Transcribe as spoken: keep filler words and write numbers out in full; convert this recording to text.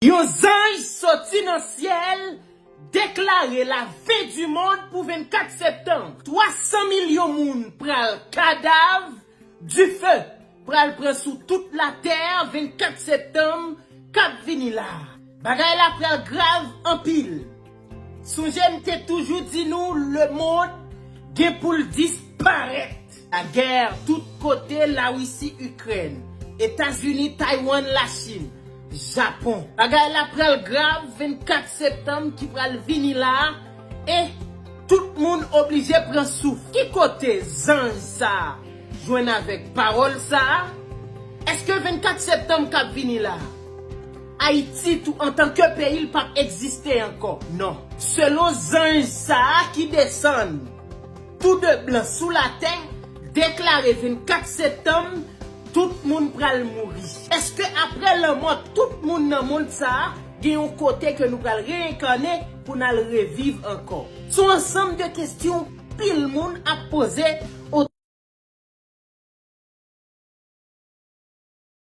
Yon zanj soti nan syèl deklare la fin du monde pou vennkat septanm. Twa san milyon moun pral kadav, dife pral pran sou tout latè vennkat septanm k ap vini la. Bagay la pral grav anpil. Sonje m te toujou di nou lemonn gen pou l disparèt. Lagè tout kote, Larisi, Ikrèn, Etazini, Taiwan, Lachin, Japon. Bagay la pral grav vennkat septanm ki pral vini la a, e tout moun oblije pran souf. Ki kote zanj sa a jwenn avèk pawòl sa a? Èske vennkat septanm k ap vini la a, Ayiti tou antanke peyi l p ap egziste ankò? Non. Selon zanj sa a ki desann tou de blan sou latè, deklare vennkat septanm, tout moun pral mouri. Èske apre lanmò tout moun nan mond sa a, gen yon kote ke nou pral reyènkane pou n al reviv ankò? Se yon ansanm de kesyon pil moun ap poze.